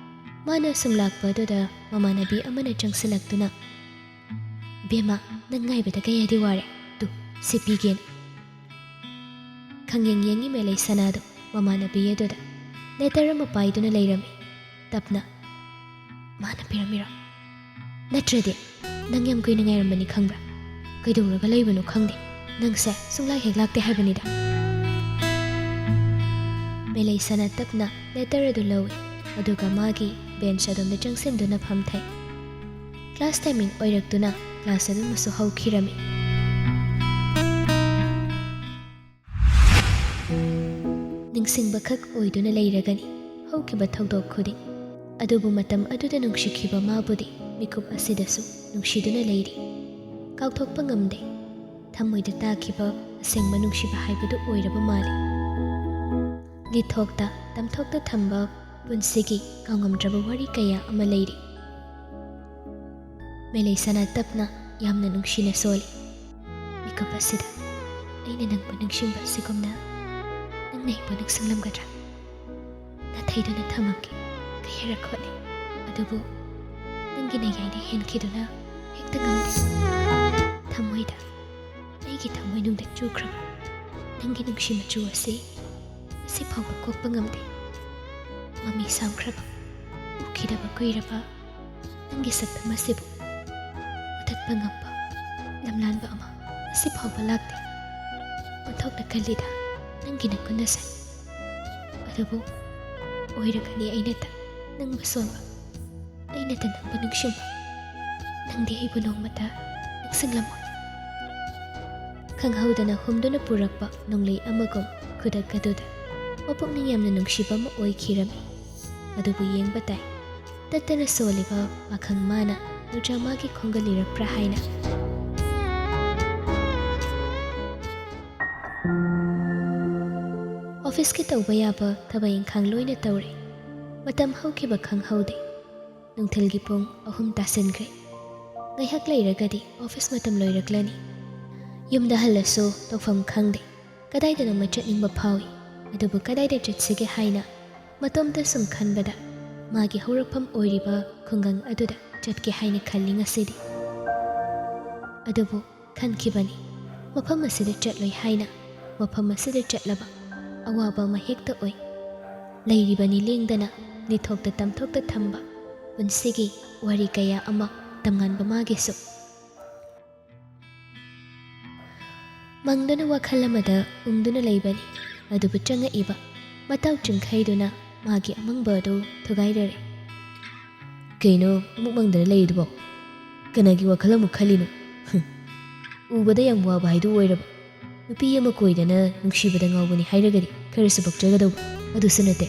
ꯃꯥꯅ ꯁꯨꯝ ꯂꯥꯛꯄ ꯑꯗꯨꯗ ꯃꯃꯥꯟꯅꯕꯤ ꯑꯃꯅ ꯆꯪꯁꯤꯜꯂꯛꯇꯨꯅ, "ꯕꯦꯝꯃ, ꯅꯪ ꯉꯥꯏꯕꯗ ꯀꯌꯥꯗꯤ ꯋꯥꯔꯦ꯫ ꯇꯨ, ꯁꯤ ꯄꯤꯒꯦꯅ"꯫ ꯈꯪꯌꯦꯡ ꯌꯦꯡꯉꯤ ꯃꯦꯂꯩꯁꯅꯥꯗꯨ ꯃꯃꯥꯟꯅꯕꯤ ꯑꯗꯨꯗ꯫ ꯂꯦꯇꯔ ꯑꯃ ꯄꯥꯏꯗꯨꯅ ꯂꯩꯔꯝꯃꯤ꯫ ꯇꯞꯅ, "ꯃꯥꯅ ꯄꯤꯔꯝꯃꯤꯔꯣ? ꯅꯠꯇ꯭ꯔꯗꯤ ꯅꯪ ꯌꯥꯝ ꯀꯨꯏꯅ ꯉꯥꯏꯔꯝꯕꯅꯤ ꯈꯪꯕ꯭ꯔꯥ? ꯀꯩꯗꯧꯔꯒ ꯂꯩꯕꯅꯣ ꯈꯪꯗꯦ꯫ ꯅꯪꯁꯦ ꯁꯨꯡꯂꯥꯛ ꯍꯦꯛ ꯂꯥꯛꯇꯦ ꯍꯥꯏꯕꯅꯤꯗ"꯫ ꯃꯦꯂꯩꯁꯅꯥ ꯇꯞꯅ ꯂꯦꯇꯔ ꯑꯗꯨ ꯂꯧꯏ, ꯑꯗꯨꯒ ꯃꯥꯒꯤ ꯕꯦꯟꯆ ꯑꯗꯣꯝꯗ ꯆꯪꯁꯤꯟꯗꯨꯅ ꯐꯝꯊꯩ꯫ ꯀ꯭ꯂꯥꯁ ꯇꯥꯏꯃꯤꯡ ꯑꯣꯏꯔꯛꯇꯨꯅ ꯀ꯭ꯂꯥꯁ ꯑꯗꯨꯃꯁꯨ ꯍꯧꯈꯤꯔꯝꯃꯤ꯫ ꯅꯤꯡꯁꯤꯡꯕꯈꯛ ꯑꯣꯏꯗꯨꯅ ꯂꯩꯔꯒꯅꯤ ꯍꯧꯈꯤꯕ ꯊꯧꯗꯣꯛ ꯈꯨꯗꯤꯡ꯫ ꯑꯗꯨꯕꯨ ꯃꯇꯝ ꯑꯗꯨꯗ ꯅꯨꯡꯁꯤꯈꯤꯕ ꯃꯥꯕꯨꯗꯤ ꯃꯤꯀꯨꯞ ꯑꯁꯤꯗꯁꯨ ꯅꯨꯡꯁꯤꯗꯨꯅ ꯂꯩꯔꯤ꯫ ꯀꯥꯎꯊꯣꯛꯄ ꯉꯝꯗꯦ꯫ ꯊꯃꯣꯏꯗ ꯇꯥꯈꯤꯕ ꯑꯁꯦꯡꯕ ꯅꯨꯡꯁꯤꯕ ꯍꯥꯏꯕꯗꯨ ꯑꯣꯏꯔꯕ ꯃꯥꯜꯂꯤ꯫ ꯂꯤꯊꯣꯛꯇ ꯇꯝꯊꯣꯛꯇ ꯊꯝꯕ ꯄꯨꯟꯁꯤꯒꯤ ꯀꯥꯎꯉꯝꯗ꯭ꯔꯕ ꯋꯥꯔꯤ ꯀꯌꯥ ꯑꯃ ꯂꯩꯔꯤ꯫ ꯃꯦꯂꯩꯁꯅꯥ ꯇꯞꯅ, ꯌꯥꯝꯅ ꯅꯨꯡꯁꯤꯅ ꯁꯣꯜꯂꯤ꯫ ꯃꯤꯀꯨꯞ ꯑꯁꯤꯗ ꯑꯩꯅ ꯅꯪꯕꯨ ꯅꯤꯡꯁꯤꯡꯕ ꯑꯁꯤꯒꯨꯝꯅ ꯅꯪꯅ ꯑꯩꯕꯨ ꯅꯤꯡꯁꯤꯡꯂꯝꯒꯗ꯭ꯔꯥ? ꯅꯥꯊꯩꯗꯨꯅ ꯊꯝꯃꯛꯀꯦ꯫ ꯀꯌꯥꯔꯛ ꯍꯣꯠꯅꯩ, ꯑꯗꯨꯕꯨ ꯅꯪꯒꯤ ꯅꯌꯥꯏꯅ ꯍꯦꯟꯈꯤꯗꯨꯅ ꯍꯦꯛꯇ ꯉꯝꯗꯦ꯫ ꯊꯃꯣꯏꯗ, ꯑꯩꯒꯤ ꯊꯃꯣꯏꯅꯨꯡꯗ ꯆꯨꯈ꯭ꯔꯕ ꯅꯪꯒꯤ ꯅꯨꯡꯁꯤ ꯃꯆꯨ ꯑꯁꯤ ꯉꯁꯤ ꯐꯥꯎꯕ ꯀꯣꯛꯄ ꯉꯝꯗꯦ꯫ ꯃꯃꯤ ꯁꯥꯝꯈ꯭ꯔꯕ, ꯎꯈꯤꯗꯕ ꯀꯨꯏꯔꯕ ꯅꯪꯒꯤ ꯁꯛꯇꯝ ꯑꯁꯤꯕꯨ ꯃꯨꯊꯠꯄ ꯉꯝꯕ ꯂꯝꯂꯥꯟꯕ ꯑꯃ ꯉꯁꯤ ꯐꯥꯎꯕ ꯂꯥꯛꯇꯦ꯫ ꯑꯣꯟꯊꯣꯛꯅ ꯀꯜꯂꯤꯗ ꯅꯪꯒꯤ ꯅꯒꯨꯟ ꯑꯁꯦ꯫ ꯑꯗꯨꯕꯨ ꯑꯣꯏꯔꯒꯅꯤ ꯑꯩꯅꯇ ꯅꯪꯕꯨ ꯁꯣꯟꯕ, ꯑꯩꯅꯇ ꯅꯪꯕꯨ ꯅꯤꯡꯁꯤꯡꯕ꯫ ꯅꯪꯗꯤ ꯑꯩꯕꯨ ꯅꯣꯡꯃꯇ ꯅꯤꯡꯁꯤꯡꯂꯝꯃꯣꯏ꯫ ꯈꯪꯍꯧꯗꯅ ꯍꯨꯝꯗꯨꯅ ꯄꯨꯔꯛꯄ ꯅꯣꯡꯂꯩ ꯑꯃꯒꯨꯝ ꯈꯨꯗꯛ ꯑꯗꯨꯗ ꯃꯄꯨꯛꯅꯤꯡ ꯌꯥꯝꯅ ꯅꯨꯡꯁꯤꯕ ꯑꯃ ꯑꯣꯏꯈꯤꯔꯝꯃꯤ꯫ ꯑꯗꯨꯕꯨ ꯌꯦꯡꯕ ꯇꯥꯏ, ꯇꯠꯇꯅ ꯁꯣꯜꯂꯤꯕ ꯄꯥꯈꯪ ꯃꯥꯅ ꯅꯨꯡꯖꯥ ꯃꯥꯒꯤ ꯈꯣꯡꯒꯜ ꯂꯤꯔꯛꯄ꯭ꯔꯥ ꯍꯥꯏꯅ꯫ ꯑꯣꯐꯤꯁꯀꯤ ꯇꯧꯕ ꯌꯥꯕ ꯊꯕꯛ ꯏꯪꯈꯥꯡ ꯂꯣꯏꯅ ꯇꯧꯔꯦ꯫ ꯃꯇꯝ ꯍꯧꯈꯤꯕ ꯈꯪꯍꯧꯗꯦ꯫ ꯅꯨꯡꯊꯤꯜꯒꯤ ꯄꯨꯡ ꯑꯍꯨꯝ ꯇꯥꯁꯤꯟꯈ꯭ꯔꯦ꯫ ꯉꯥꯏꯍꯥꯛ ꯂꯩꯔꯒꯗꯤ ꯑꯣꯐꯤꯁ ꯃꯇꯝ ꯂꯣꯏꯔꯛꯂꯅꯤ꯫ ꯌꯨꯝꯗ ꯍꯜꯂꯁꯨ ꯇꯧꯐꯝ ꯈꯪꯗꯦ꯫ ꯀꯗꯥꯏꯗꯅꯣꯃ ꯆꯠꯅꯤꯡꯕ ꯐꯥꯎꯏ꯫ ꯑꯗꯨꯕꯨ ꯀꯗꯥꯏꯗ ꯆꯠꯁꯤꯒꯦ ꯍꯥꯏꯅ ꯃꯇꯣꯝꯇ ꯁꯨꯝ ꯈꯟꯕꯗ ꯃꯥꯒꯤ ꯍꯧꯔꯛꯐꯝ ꯑꯣꯏꯔꯤꯕ ꯈꯨꯡꯒꯪ ꯑꯗꯨꯗ ꯆꯠꯀꯦ ꯍꯥꯏꯅ ꯈꯜꯂꯤ ꯉꯁꯤꯗꯤ꯫ ꯑꯗꯨꯕꯨ ꯈꯟꯈꯤꯕꯅꯤ, ꯃꯐꯝ ꯑꯁꯤꯗ ꯆꯠꯂꯣꯏ ꯍꯥꯏꯅ꯫ ꯃꯐꯝ ꯑꯁꯤꯗ ꯆꯠꯂꯕ ꯑꯋꯥꯕ ꯑꯃ ꯍꯦꯛꯇ ꯑꯣꯏ꯫ ꯂꯩꯔꯤꯕꯅꯤ ꯂꯦꯡꯗꯅ, ꯂꯤꯊꯣꯛꯇ ꯇꯝꯊꯣꯛꯇ ꯊꯝꯕ ꯄꯨꯟꯁꯤꯒꯤ ꯋꯥꯔꯤ ꯀꯌꯥ ꯑꯃ ꯇꯝꯉꯥꯟꯕ ꯃꯥꯒꯤꯁꯨ꯫ ꯃꯪꯗꯨꯅ ꯋꯥꯈꯜ ꯑꯃꯗ ꯎꯪꯗꯨꯅ ꯂꯩꯕꯅꯤ, ꯑꯗꯨꯕꯨ ꯆꯪꯉꯛꯏꯕ ꯃꯇꯥꯎ ꯆꯤꯡꯈꯩꯗꯨꯅ ꯃꯥꯒꯤ ꯑꯃꯪꯕ ꯑꯗꯨ ꯊꯨꯒꯥꯏꯔꯔꯦ꯫ "ꯀꯩꯅꯣ ꯑꯃꯨꯛ ꯃꯪꯗꯅ ꯂꯩꯔꯤꯗꯨꯕꯣ? ꯀꯅꯥꯒꯤ ꯋꯥꯈꯜ ꯑꯃꯨꯛ ꯈꯜꯂꯤꯅꯣ?" "ꯎꯕꯗ ꯌꯥꯝ ꯋꯥꯕ ꯍꯥꯏꯗꯨ ꯑꯣꯏꯔꯕ꯫ ꯅꯨꯄꯤ ꯑꯃ ꯀꯣꯏꯗꯅ ꯅꯨꯡꯁꯤꯕꯗ ꯉꯥꯎꯕꯅꯤ ꯍꯥꯏꯔꯒꯗꯤ ꯈꯔꯁꯨ ꯄꯛꯆꯒꯗꯧꯕ, ꯑꯗꯨꯁꯨ ꯅꯠꯇꯦ꯫"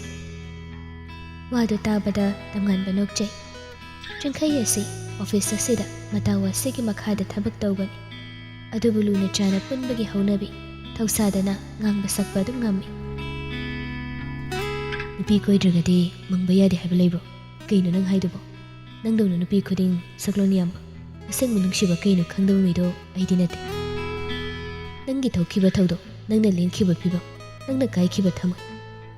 ꯋꯥꯗꯨ ꯇꯥꯕꯗ ꯇꯝꯉꯥꯟꯕ ꯅꯣꯛꯆꯩ꯫ ꯆꯤꯡꯈꯩ ꯑꯁꯤ ꯑꯣꯐꯤꯁ ꯑꯁꯤꯗ ꯃꯇꯥꯎ ꯑꯁꯤꯒꯤ ꯃꯈꯥꯗ ꯊꯕꯛ ꯇꯧꯕꯅꯤ꯫ ꯑꯗꯨꯕꯨ ꯂꯨꯅ ꯆꯥꯅ ꯄꯨꯟꯕꯒꯤ ꯍꯧꯅꯕꯤ ꯊꯧꯁꯥꯗꯅ ꯉꯥꯡꯕ ꯁꯛꯄ ꯑꯗꯨꯝ ꯉꯝꯃꯤ꯫ "ꯅꯨꯄꯤ ꯀꯣꯏꯗ꯭ꯔꯒꯗꯤ ꯃꯪꯕ ꯌꯥꯗꯦ ꯍꯥꯏꯕ ꯂꯩꯕ꯭ꯔꯣ? ꯀꯩꯅꯣ ꯅꯪ ꯍꯥꯏꯗꯨꯕꯣ? ꯅꯪꯗꯧꯅ ꯅꯨꯄꯤ ꯈꯨꯗꯤꯡ ꯁꯛꯂꯣꯟ ꯌꯥꯝꯕ, ꯑꯁꯦꯡꯕ ꯅꯨꯡꯁꯤꯕ ꯀꯩꯅꯣ ꯈꯪꯗꯕ ꯃꯤꯗꯣ ꯑꯩꯗꯤ ꯅꯠꯇꯦ꯫ ꯅꯪꯒꯤ ꯊꯣꯛꯈꯤꯕ ꯊꯧꯗꯣꯛ, ꯅꯪꯅ ꯂꯦꯟꯈꯤꯕ ꯐꯤꯕꯝ, ꯅꯪꯅ ꯀꯥꯏꯈꯤꯕ ꯊꯃꯣꯏ,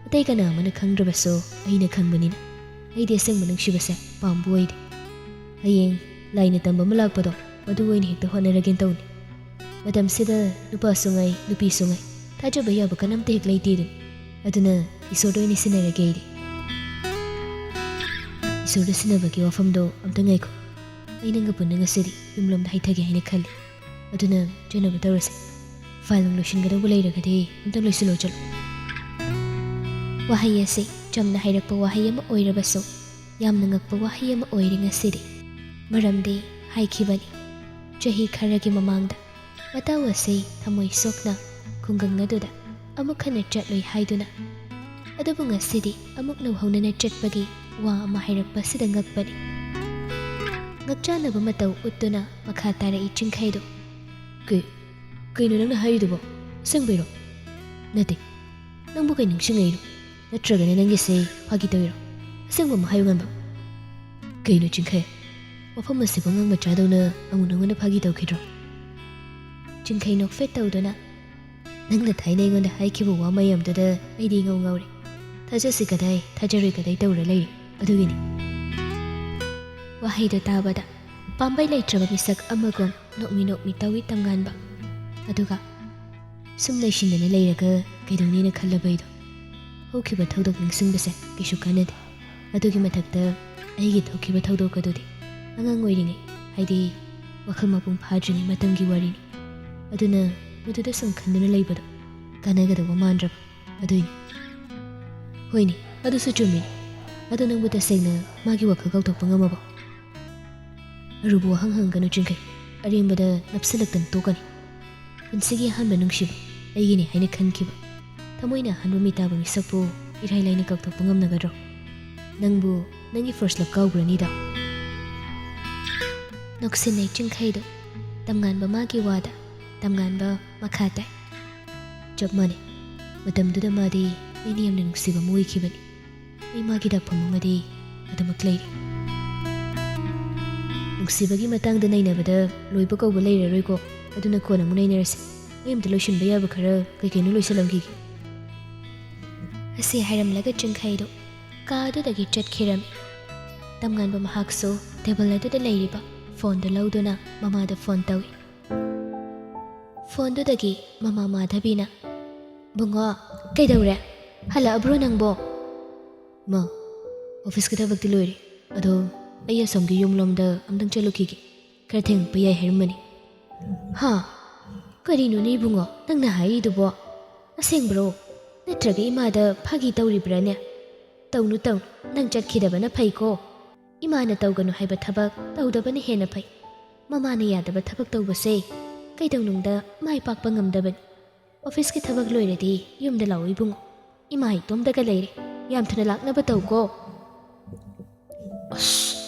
ꯑꯇꯩ ꯀꯅꯥ ꯑꯃꯅ ꯈꯪꯗ꯭ꯔꯕꯁꯨ ꯑꯩꯅ ꯈꯪꯕꯅꯤꯅ꯫ ꯑꯩꯗꯤ ꯑꯁꯦꯡꯕ ꯅꯨꯡꯁꯤꯕꯁꯦ ꯄꯥꯝꯕ ꯑꯣꯏꯗꯦ꯫ ꯍꯌꯦꯡ ꯂꯥꯏꯅ ꯇꯝꯕ ꯑꯃ ꯂꯥꯛꯄꯗꯣ, ꯃꯗꯨ ꯑꯣꯏꯅ ꯍꯦꯛꯇ ꯍꯣꯠꯅꯔꯒꯦꯅ ꯇꯧꯅꯤ꯫ ꯃꯇꯝꯁꯤꯗ ꯅꯨꯄꯥꯁꯨ ꯉꯥꯏ, ꯅꯨꯄꯤꯁꯨ ꯉꯥꯏ, ꯊꯥꯖꯕ ꯌꯥꯕ ꯀꯅꯥꯝꯇ ꯍꯦꯛ ꯂꯩꯇꯦ ꯑꯗꯨꯅꯤ꯫ ꯑꯗꯨꯅ ꯏꯁꯣꯔꯗ ꯑꯣꯏꯅ ꯁꯤꯟꯅꯔꯒꯦ ꯑꯩꯗꯤ꯫" "ꯏꯁꯣꯔꯗ ꯁꯤꯟꯅꯕꯒꯤ ꯋꯥꯐꯝꯗꯣ ꯑꯝꯇ ꯉꯥꯏꯈꯣ꯫ ꯑꯩ ꯅꯪꯒ ꯄꯨꯟꯅ ꯉꯁꯤꯗꯤ ꯌꯨꯝꯂꯣꯝꯗ ꯍꯥꯏꯊꯒꯦ ꯍꯥꯏꯅ ꯈꯜꯂꯤ꯫ ꯑꯗꯨꯅ ꯆꯠꯅꯕ ꯇꯧꯔꯁꯦ꯫ ꯐꯥꯏꯜ ꯅꯨꯡ ꯂꯣꯏꯁꯤꯟꯒꯗꯧꯕ ꯂꯩꯔꯒꯗꯤ ꯑꯝꯇ ꯂꯣꯏꯁꯤꯜꯂꯣ ꯆꯠꯂꯣ꯫ ꯋꯥꯍꯩ ꯑꯁꯤ ꯆꯝꯅ ꯍꯥꯏꯔꯛꯄ ꯋꯥꯍꯩ ꯑꯃ ꯑꯣꯏꯔꯕꯁꯨ ꯌꯥꯝꯅ ꯉꯛꯄ ꯋꯥꯍꯩ ꯑꯃ ꯑꯣꯏꯔꯦ ꯉꯁꯤꯗꯤ꯫ ꯃꯔꯝꯗꯤ ꯍꯥꯏꯈꯤꯕꯅꯤ, ꯆꯍꯤ ꯈꯔꯒꯤ ꯃꯃꯥꯡꯗ ꯃꯇꯥꯎ ꯑꯁꯤ ꯊꯃꯣꯏ ꯁꯣꯛꯅ ꯈꯨꯡꯒꯪ ꯑꯗꯨꯗ ꯑꯃꯨꯛ ꯍꯟꯅ ꯆꯠꯂꯣꯏ ꯍꯥꯏꯗꯨꯅ꯫ ꯑꯗꯨꯕꯨ ꯉꯁꯤꯗꯤ ꯑꯃꯨꯛ ꯅꯧꯍꯧꯅꯅ ꯆꯠꯄꯒꯤ ꯋꯥ ꯑꯃ ꯍꯥꯏꯔꯛꯄꯁꯤꯗ ꯉꯛꯄꯅꯤ꯫ ꯉꯛꯆꯥꯅꯕ ꯃꯇꯧ ꯎꯠꯇꯨꯅ ꯃꯈꯥ ꯇꯥꯔꯛꯏ ꯆꯤꯡꯈꯩꯗꯣ꯫ "ꯀꯩ, ꯀꯩꯅꯣ ꯅꯪꯅ ꯍꯥꯏꯔꯤꯗꯨꯕꯣ? ꯑꯁꯦꯡꯕꯩꯔꯣ?" "ꯅꯠꯇꯦ, ꯅꯪꯕꯨ ꯀꯩ ꯅꯤꯡꯁꯤꯡꯉꯛꯏꯅꯣ? ꯅꯠꯇ꯭ꯔꯒꯅ ꯅꯪꯒꯤꯁꯦ ꯐꯥꯒꯤ ꯇꯧꯔꯤꯔꯣ? ꯑꯁꯦꯡꯕ ꯑꯃ ꯍꯥꯏꯌꯨ ꯉꯟꯕ꯫ ꯀꯩꯅꯣ ꯆꯤꯡꯈꯩ, ꯃꯐꯝ ꯑꯁꯤꯕꯨ ꯑꯉꯥꯡ ꯃꯆꯥꯗꯧꯅ ꯑꯃꯨꯛ ꯅꯉꯣꯟꯗ ꯐꯥꯒꯤ ꯇꯧꯈꯤꯗ꯭ꯔꯣ?" ꯆꯤꯡꯈꯩ ꯅꯣꯛꯐꯦꯠ ꯇꯧꯗꯨꯅ, "ꯅꯪꯅ ꯊꯥꯏꯅ ꯑꯩꯉꯣꯟꯗ ꯍꯥꯏꯈꯤꯕ ꯋꯥ ꯃꯌꯥꯝꯗꯨꯗ ꯑꯩꯗꯤ ꯏꯉꯧ ꯉꯧꯔꯦ꯫ ꯊꯥꯖꯁꯤ ꯀꯗꯥꯏ, ꯊꯥꯖꯔꯣꯏ ꯀꯗꯥꯏ ꯇꯧꯔ ꯂꯩꯔꯦ꯫ ꯑꯗꯨꯒꯤꯅꯤ꯫" ꯋꯥꯍꯩꯗꯣ ꯇꯥꯕꯗ ꯄꯥꯝꯕꯩ ꯂꯩꯇ꯭ꯔꯕ ꯃꯤꯁꯛ ꯑꯃꯒꯨꯝ ꯅꯣꯛꯃꯤ ꯅꯣꯛꯃꯤ ꯇꯧꯏ ꯇꯝꯉꯥꯟꯕ꯫ ꯑꯗꯨꯒ ꯁꯨꯝ ꯂꯩꯁꯤꯟꯗꯅ ꯂꯩꯔꯒ ꯀꯩꯗꯧꯅꯤꯅ ꯈꯜꯂꯕ ꯑꯩꯗꯣ꯫ ꯍꯧꯈꯤꯕ ꯊꯧꯗꯣꯛ ꯅꯤꯡꯁꯤꯡꯕꯁꯦ ꯀꯩꯁꯨ ꯀꯥꯟꯅꯗꯦ꯫ ꯑꯗꯨꯒꯤ ꯃꯊꯛꯇ ꯑꯩꯒꯤ ꯊꯣꯛꯈꯤꯕ ꯊꯧꯗꯣꯛ ꯑꯗꯨꯗꯤ ꯑꯉꯥꯡ ꯑꯣꯏꯔꯤꯉꯩ, ꯍꯥꯏꯗꯤ ꯋꯥꯈꯜ ꯃꯄꯨꯡ ꯐꯥꯗ꯭ꯔꯤꯉꯩ ꯃꯇꯝꯒꯤ ꯋꯥꯔꯤꯅꯤ꯫ ꯑꯗꯨꯅ ꯃꯗꯨꯗ ꯁꯨꯝ ꯈꯟꯗꯨꯅ ꯂꯩꯕꯗꯣ ꯀꯥꯟꯅꯒꯗꯧꯕ ꯃꯥꯟꯗ꯭ꯔꯕ꯫ ꯑꯗꯨꯏꯅꯤ꯫ ꯍꯣꯏꯅꯦ, ꯑꯗꯨꯁꯨ ꯆꯨꯝꯃꯤꯅꯦ꯫ ꯑꯗꯣ ꯅꯪꯕꯨ ꯇꯁꯦꯡꯅ ꯃꯥꯒꯤ ꯋꯥꯈꯜ ꯀꯥꯎꯊꯣꯛꯄ ꯉꯝꯃꯕꯣ? ꯑꯔꯨꯕ ꯋꯥꯍꯪ ꯍꯪꯒꯅꯨ ꯆꯤꯡꯈꯩ꯫ ꯑꯔꯦꯝꯕꯗ ꯅꯞꯁꯤꯜꯂꯛꯇꯅ ꯇꯣꯛꯀꯅꯤ꯫ ꯄꯨꯟꯁꯤꯒꯤ ꯑꯍꯥꯟꯕ ꯅꯨꯡꯁꯤꯕ ꯑꯩꯒꯤꯅꯤ ꯍꯥꯏꯅ ꯈꯟꯈꯤꯕ, ꯊꯃꯣꯏꯅ ꯑꯍꯥꯟꯕ ꯃꯤꯇꯥꯕ ꯃꯤꯁꯛꯄꯨ ꯏꯔꯥꯏ ꯂꯥꯏꯅ ꯀꯥꯎꯊꯣꯛꯄ ꯉꯝꯅꯒꯗ꯭ꯔꯣ? ꯅꯪꯕꯨ ꯅꯪꯒꯤ first love ꯀꯥꯎꯈ꯭ꯔꯅꯤꯗ꯫ ꯅꯣꯛꯁꯤꯟꯅꯩ ꯆꯤꯡꯈꯩꯗꯣ꯫ ꯇꯝꯉꯥꯟꯕ ꯃꯥꯒꯤ ꯋꯥꯗ ꯇꯝꯉꯥꯟꯕ ꯃꯈꯥ ꯇꯥꯏ꯫ ꯆꯞ ꯃꯥꯟꯅꯩ꯫ ꯃꯇꯝꯗꯨꯗ ꯃꯥꯗꯤ ꯑꯩꯅ ꯌꯥꯝꯅ ꯅꯨꯡꯁꯤꯕ ꯑꯃ ꯑꯣꯏꯈꯤꯕꯅꯤ꯫ ꯑꯩ ꯃꯥꯒꯤ ꯗꯥꯛꯐꯝ ꯑꯃꯗꯤ ꯑꯗꯨꯃꯛ ꯂꯩꯔꯤ꯫ ꯅꯨꯡꯁꯤꯕꯒꯤ ꯃꯇꯥꯡꯗ ꯅꯩꯅꯕꯗ ꯂꯣꯏꯕ ꯀꯧꯕ ꯂꯩꯔꯔꯣꯏꯀꯣ꯫ ꯑꯗꯨꯅ ꯀꯣꯟꯅ ꯑꯃꯨꯛ ꯅꯩꯅꯔꯁꯤ꯫ ꯑꯩ ꯑꯝꯇ ꯂꯣꯏꯁꯤꯟꯕ ꯌꯥꯕ ꯈꯔ ꯀꯩ ꯀꯩꯅꯣ ꯂꯣꯏꯁꯤꯜꯂꯝꯈꯤꯒꯦ꯫ ꯑꯁꯤ ꯍꯥꯏꯔꯝꯂꯒ ꯆꯤꯡꯈꯩꯗꯣ ꯀꯥ ꯑꯗꯨꯗꯒꯤ ꯆꯠꯈꯤꯔꯝꯃꯤ꯫ ꯇꯝꯉꯥꯟꯕ ꯃꯍꯥꯛꯁꯨ ꯇꯦꯕꯜ ꯑꯗꯨꯗ ꯂꯩꯔꯤꯕ ꯐꯣꯟꯗꯨ ꯂꯧꯗꯨꯅ ꯃꯃꯥꯗ ꯐꯣꯟ ꯇꯧꯏ꯫ ꯐꯣꯟꯗꯨꯗꯒꯤ ꯃꯃꯥ ꯃꯥꯙꯕꯤꯅ, "ꯕꯨꯡꯉꯣ, ꯀꯩꯗꯧꯔꯦ? ꯍꯜꯂꯛꯑꯕ꯭ꯔꯣ ꯅꯪꯕꯣ?" "ꯃꯥ, ꯑꯣꯐꯤꯁꯀꯤ ꯊꯕꯛꯇꯤ ꯂꯣꯏꯔꯦ꯫ ꯑꯗꯣ ꯑꯩ ꯑꯁꯣꯝꯒꯤ ꯌꯨꯝꯂꯣꯝꯗ ꯑꯝꯇꯪ ꯆꯠꯂꯨꯈꯤꯒꯦ꯫ ꯈꯔ ꯊꯦꯡꯉꯛꯄ ꯌꯥꯏ ꯍꯥꯏꯔꯝꯕꯅꯤ꯫" ꯍꯥ? ꯀꯔꯤꯅꯣꯅꯦ ꯏꯕꯨꯡꯉꯣ ꯅꯪꯅ ꯍꯥꯏꯔꯤꯗꯨꯕꯣ? ꯑꯁꯦꯡꯕ꯭ꯔꯣ? ꯅꯠꯇ꯭ꯔꯒ ꯏꯃꯥꯗ ꯐꯥꯒꯤ ꯇꯧꯔꯤꯕ꯭ꯔꯥꯅꯦ? ꯇꯧꯅꯨ, ꯇꯧꯅꯨ, ꯅꯪ ꯆꯠꯈꯤꯗꯕꯅ ꯐꯩꯀꯣ꯫ ꯏꯃꯥꯅ ꯇꯧꯒꯅꯨ ꯍꯥꯏꯕ ꯊꯕꯛ ꯇꯧꯗꯕꯅ ꯍꯦꯟꯅ ꯐꯩ꯫ ꯃꯃꯥꯅ ꯌꯥꯗꯕ ꯊꯕꯛ ꯇꯧꯕꯁꯦ ꯀꯩꯗꯧꯅꯨꯡꯗ ꯃꯥꯏ ꯄꯥꯛꯄ ꯉꯝꯗꯕꯅꯤ꯫ ꯑꯣꯐꯤꯁꯀꯤ ꯊꯕꯛ ꯂꯣꯏꯔꯗꯤ ꯌꯨꯝꯗ ꯂꯥꯛꯑꯣ ꯏꯕꯨꯡꯉꯣ꯫ ꯏꯃꯥ ꯏꯇꯣꯝꯇꯒ ꯂꯩꯔꯦ꯫ ꯌꯥꯝ ꯊꯨꯅ ꯂꯥꯛꯅꯕ ꯇꯧꯀꯣ꯫ ꯑꯁ,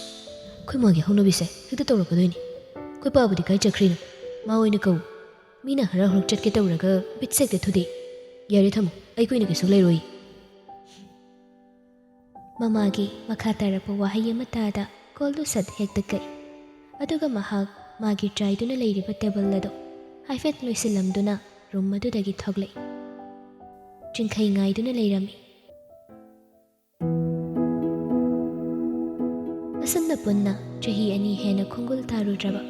ꯑꯩꯈꯣꯏ ꯃꯥꯒꯤ ꯍꯧꯅꯕꯤꯁꯦ ꯍꯦꯛꯇ ꯇꯧꯔꯛꯀꯗꯣꯏꯅꯤ꯫ ꯑꯩꯈꯣꯏ ꯄꯥꯕꯨꯗꯤ ꯀꯥꯏ ꯆꯠꯈ꯭ꯔꯤꯅꯣ? ꯃꯥ ꯑꯣꯏꯅ ꯀꯧ꯫ ꯃꯤꯅ ꯍꯔꯥꯎ ꯍꯔꯥꯎ ꯆꯠꯀꯦ ꯇꯧꯔꯒ ꯕꯤꯠꯁꯦ ꯍꯦꯛꯇ ꯊꯨꯗꯦꯛꯏ꯫ ꯌꯥꯔꯦ, ꯊꯝꯃꯣ, ꯑꯩ ꯀꯨꯏꯅ ꯀꯩꯁꯨ ꯂꯩꯔꯣꯏ꯫ ꯃꯃꯥꯒꯤ ꯃꯈꯥ ꯇꯥꯔꯛꯄ ꯋꯥꯍꯩ ꯑꯃ ꯇꯥꯗ ꯀꯣꯜꯗꯨ ꯁꯠ ꯍꯦꯛꯇ ꯀꯛꯏ꯫ ꯑꯗꯨꯒ ꯃꯍꯥꯛ ꯃꯥꯒꯤ ꯆꯥꯏꯗꯨꯅ ꯂꯩꯔꯤꯕ ꯇꯦꯕꯜ ꯑꯗꯨ ꯍꯥꯏꯐꯦꯠ ꯂꯣꯏꯁꯤꯜꯂꯝꯗꯨꯅ ꯔꯨꯝ ꯑꯗꯨꯗꯒꯤ ꯊꯣꯛꯂꯛꯏ꯫ ꯆꯤꯡꯈꯩ ꯉꯥꯏꯗꯨꯅ ꯂꯩꯔꯝꯃꯤ꯫ ꯑꯁꯨꯝꯅ ꯄꯨꯟꯅ ꯆꯍꯤ ꯑꯅꯤ ꯍꯦꯟꯅ ꯈꯣꯡꯒꯨꯜ ꯇꯥꯔꯨꯗ꯭ꯔꯕ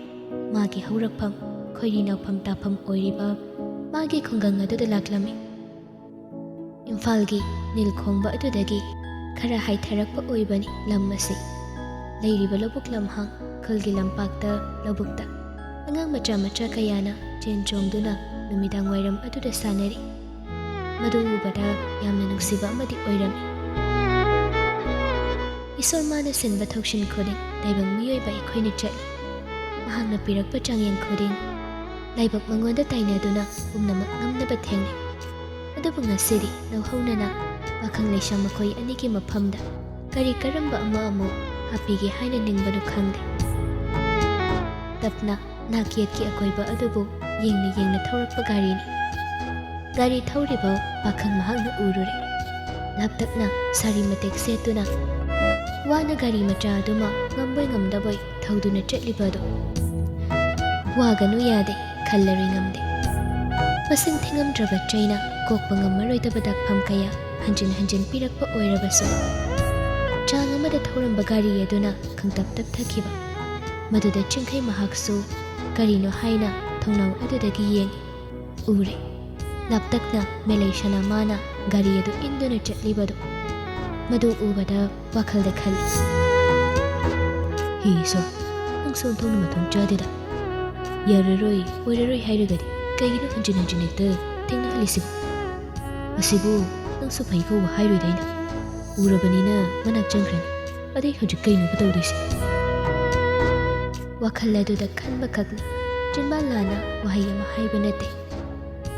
ꯃꯥꯒꯤ ꯍꯧꯔꯛꯐꯝ, ꯈꯣꯏꯔꯤ ꯅꯥꯎꯐꯝ ꯇꯥꯐꯝ ꯑꯣꯏꯔꯤꯕ ꯃꯥꯒꯤ ꯈꯨꯡꯒꯪ ꯑꯗꯨꯗ ꯂꯥꯛꯂꯝꯃꯤ꯫ ꯏꯝꯐꯥꯜꯒꯤ ꯅꯤꯜ ꯈꯣꯡꯕ ꯑꯗꯨꯗꯒꯤ ꯈꯔ ꯍꯥꯏꯊꯔꯛꯄ ꯑꯣꯏꯕꯅꯤ ꯂꯝ ꯑꯁꯤ꯫ ꯂꯩꯔꯤꯕ ꯂꯧꯕꯨꯛ ꯂꯝꯍꯥꯡ, ꯈꯨꯜꯒꯤ ꯂꯝꯄꯥꯛꯇ, ꯂꯧꯕꯨꯛꯇ ꯑꯉꯥꯡ ꯃꯆꯥ ꯃꯆꯥ ꯀꯌꯥꯅ ꯆꯦꯟ ꯆꯣꯡꯗꯨꯅ ꯅꯨꯃꯤꯗꯥꯡ ꯋꯥꯏꯔꯝ ꯑꯗꯨꯗ ꯁꯥꯟꯅꯔꯤ꯫ ꯃꯗꯨ ꯎꯕꯗ ꯌꯥꯝꯅ ꯅꯨꯡꯁꯤꯕ ꯑꯃꯗꯤ ꯑꯣꯏꯔꯝꯃꯤ꯫ ꯏꯁꯣꯔ ꯃꯥꯅ ꯁꯤꯟꯕ ꯊꯧꯁꯤꯟ ꯈꯨꯗꯤꯡ ꯇꯥꯏꯕꯪ ꯃꯤꯑꯣꯏꯕ ꯑꯩꯈꯣꯏꯅ ꯆꯠꯂꯤ꯫ ꯃꯍꯥꯛꯅ ꯄꯤꯔꯛꯄ ꯆꯥꯡꯌꯦꯡ ꯈꯨꯗꯤꯡ ꯂꯥꯏꯕꯛ ꯃꯉꯣꯟꯗ ꯇꯥꯏꯅꯗꯨꯅ ꯄꯨꯝꯅꯃꯛ ꯉꯝꯅꯕ ꯊꯦꯡꯅꯩ꯫ ꯑꯗꯨꯕꯨ ꯉꯁꯤꯗꯤ ꯅꯧꯍꯧꯅꯅ ꯄꯥꯈꯪ ꯂꯩꯁꯥ ꯃꯈꯣꯏ ꯑꯅꯤꯒꯤ ꯃꯐꯝꯗ ꯀꯔꯤ ꯀꯔꯝꯕ ꯑꯃ ꯑꯃꯨꯛ ꯍꯥꯞꯄꯤꯒꯦ ꯍꯥꯏꯅ ꯅꯤꯡꯕꯅꯣ ꯈꯪꯗꯦ꯫ ꯇꯞꯅ ꯅꯥꯛꯌꯦꯠꯀꯤ ꯑꯀꯣꯏꯕ ꯑꯗꯨꯕꯨ ꯌꯦꯡꯅ ꯌꯦꯡꯅ ꯊꯧꯔꯛꯄ ꯒꯥꯔꯤꯅꯤ꯫ ꯒꯥꯔꯤ ꯊꯧꯔꯤꯕ ꯄꯥꯈꯪ ꯃꯍꯥꯛꯅ ꯎꯔꯨꯔꯦ꯫ ꯂꯥꯞꯇꯛꯅ ꯁꯥꯔꯤ ꯃꯇꯦꯛ ꯁꯦꯠꯇꯨꯅ ꯋꯥꯅ ꯒꯥꯔꯤ ꯃꯆꯥ ꯑꯗꯨꯃ ꯉꯝꯕꯣꯏ ꯉꯝꯗꯕꯣꯏ ꯊꯧꯗꯨꯅ ꯆꯠꯂꯤꯕ ꯑꯗꯨ꯫ ꯋꯥꯒꯅꯨ ꯌꯥꯗꯦ, ꯈꯜꯂꯔꯣꯏ ꯉꯝꯗꯦ꯫ ꯃꯁꯤꯡ ꯊꯤꯉꯝꯗ꯭ꯔꯕ ꯆꯩꯅ ꯀꯣꯛꯄ ꯉꯝꯃꯔꯣꯏꯗꯕ ꯗꯥꯛꯐꯝ ꯀꯌꯥ ꯍꯟꯖꯤꯟ ꯍꯟꯖꯤꯟ ꯄꯤꯔꯛꯄ ꯑꯣꯏꯔꯕꯁꯨ, ꯆꯥꯡ ꯑꯃꯗ ꯊꯧꯔꯝꯕ ꯒꯥꯔꯤ ꯑꯗꯨꯅ ꯈꯪꯇꯞ ꯇꯞꯊꯈꯤꯕ꯫ ꯃꯗꯨꯗ ꯆꯤꯡꯈꯩ ꯃꯍꯥꯛꯁꯨ ꯀꯔꯤꯅꯣ ꯍꯥꯏꯅ ꯊꯣꯡꯅꯥꯎ ꯑꯗꯨꯗꯒꯤ ꯌꯦꯡꯏ꯫ ꯎꯔꯦ꯫ ꯂꯥꯞꯇꯛꯅ ꯃꯦꯂꯩ ꯁꯅꯥꯃꯥꯅ ꯒꯥꯔꯤ ꯑꯗꯨ ꯏꯟꯗꯨꯅ ꯆꯠꯂꯤꯕꯗꯨ꯫ ꯃꯗꯨ ꯎꯕꯗ ꯋꯥꯈꯜꯗ ꯈꯜꯂꯤ, "ꯍꯦ ꯏꯁꯣꯔ, ꯅꯪꯁꯨ ꯑꯣꯟꯊꯣꯛꯅ ꯃꯊꯣꯡ ꯆꯥꯗꯦꯗ꯫ ꯌꯥꯔꯔꯣꯏ, ꯑꯣꯏꯔꯔꯣꯏ ꯍꯥꯏꯔꯒꯗꯤ ꯀꯩꯒꯤꯅꯣ ꯍꯟꯖꯤꯟ ꯍꯟꯖꯤꯟ ꯍꯦꯛꯇ ꯊꯦꯡꯅꯍꯜꯂꯤꯁꯤꯕꯨ? ꯃꯁꯤꯕꯨ ꯅꯪꯁꯨ ꯐꯩ ꯀꯧꯕ ꯍꯥꯏꯔꯣꯏꯗ ꯑꯩꯅ꯫ ꯎꯔꯕꯅꯤꯅ ꯃꯅꯥꯛ ꯆꯪꯈ꯭ꯔꯅꯤ, ꯑꯗꯩ ꯍꯧꯖꯤꯛ ꯀꯩꯅꯣꯕ ꯇꯧꯗꯣꯏꯁꯦ? ꯋꯥꯈꯜ ꯑꯗꯨꯗ ꯈꯟꯕꯈꯛꯅꯤ, ꯆꯤꯟꯕꯥꯟ ꯂꯥꯟꯅ ꯋꯥꯍꯩ ꯑꯃ ꯍꯥꯏꯕ ꯅꯠꯇꯦ꯫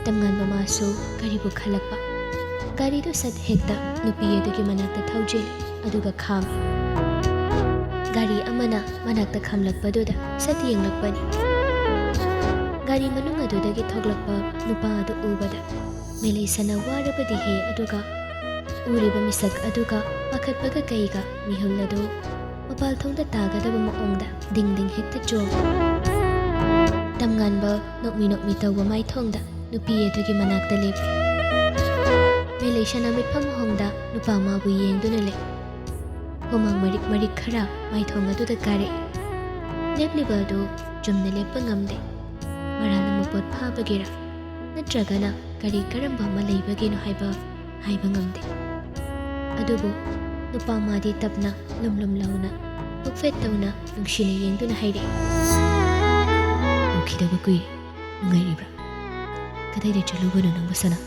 ꯇꯝꯉꯥꯟꯕ ꯃꯥꯁꯨ ꯀꯔꯤꯕꯨ ꯈꯜꯂꯛꯄ? ꯒꯥꯔꯤꯗꯨ ꯁꯠ ꯍꯦꯛꯇ ꯅꯨꯄꯤ ꯑꯗꯨꯒꯤ ꯃꯅꯥꯛꯇ ꯊꯧꯖꯤꯜꯂꯤ, ꯑꯗꯨꯒ ꯈꯥꯝꯃꯤ꯫ ꯒꯥꯔꯤ ꯑꯃꯅ ꯃꯅꯥꯛꯇ ꯈꯥꯝꯂꯛꯄꯗꯨꯗ ꯁꯠ ꯌꯦꯡꯂꯛꯄꯅꯤ꯫ ꯒꯥꯔꯤ ꯃꯅꯨꯡ ꯑꯗꯨꯗꯒꯤ ꯊꯣꯛꯂꯛꯄ ꯅꯨꯄꯥ ꯑꯗꯨ ꯎꯕꯗ ꯃꯦꯂꯩꯁꯅ ꯋꯥꯔꯕꯗꯤ ꯍꯦ, ꯑꯗꯨꯒ ꯎꯔꯤꯕ ꯃꯤꯁꯛ ꯑꯗꯨꯒ ꯄꯥꯈꯠꯄꯒ ꯀꯩꯒ ꯃꯤꯍꯨꯜ ꯑꯗꯨ ꯃꯄꯥꯜ ꯊꯣꯡꯗ ꯇꯥꯒꯗꯕ ꯃꯑꯣꯡꯗ ꯗꯤꯡ ꯗꯤꯡ ꯍꯦꯛꯇ ꯆꯣꯡ꯫ ꯇꯝꯉꯥꯟꯕ ꯅꯣꯛꯃꯤ ꯅꯣꯛꯃꯤ ꯇꯧꯕ ꯃꯥꯏꯊꯣꯡꯗ ꯅꯨꯄꯤ ꯑꯗꯨꯒꯤ ꯃꯅꯥꯛꯇ ꯂꯦꯞꯄꯤ꯫ ꯃꯦꯂꯩꯁꯅ ꯃꯤꯠꯐꯝ ꯍꯣꯡꯗ ꯅꯨꯄꯥ ꯃꯥꯕꯨ ꯌꯦꯡꯗꯨꯅ ꯂꯩ꯫ ꯍꯨꯃꯥꯡ ꯃꯔꯤꯛ ꯃꯔꯤꯛ ꯈꯔ ꯃꯥꯏꯊꯣꯡ ꯑꯗꯨꯗ ꯀꯥꯔꯛꯏ꯫ ꯂꯦꯞꯂꯤꯕ ꯑꯗꯨ ꯆꯨꯝꯅ ꯂꯦꯞꯄ ꯉꯝꯗꯦ꯫ ꯃꯔꯥꯜ ꯑꯃ ꯄꯣꯠ ꯐꯥꯕꯒꯤꯔ ꯅꯠꯇ꯭ꯔꯒꯅ ꯀꯔꯤ ꯀꯔꯝꯕ ꯑꯃ ꯂꯩꯕꯒꯤꯅꯣ ꯍꯥꯏꯕ ꯍꯥꯏꯕ ꯉꯝꯗꯦ꯫ ꯑꯗꯨꯕꯨ ꯅꯨꯄꯥ ꯃꯥꯗꯤ ꯇꯞꯅ ꯂꯨꯝ ꯂꯨꯝ ꯂꯥꯎꯅ ꯄꯨꯛꯐꯦꯠ ꯇꯧꯅ ꯅꯨꯡꯁꯤꯅ ꯌꯦꯡꯗꯨꯅ ꯍꯥꯏꯔꯛꯏ, "ꯎꯈꯤꯗꯕ ꯀꯨꯏꯔꯦ꯫ ꯅꯨꯡꯉꯥꯏꯔꯤꯕ꯭ꯔꯥ? ꯀꯗꯥꯏꯗ ꯆꯠꯂꯨꯕꯅꯣ ꯅꯪꯕꯨ ꯁꯅꯥ?"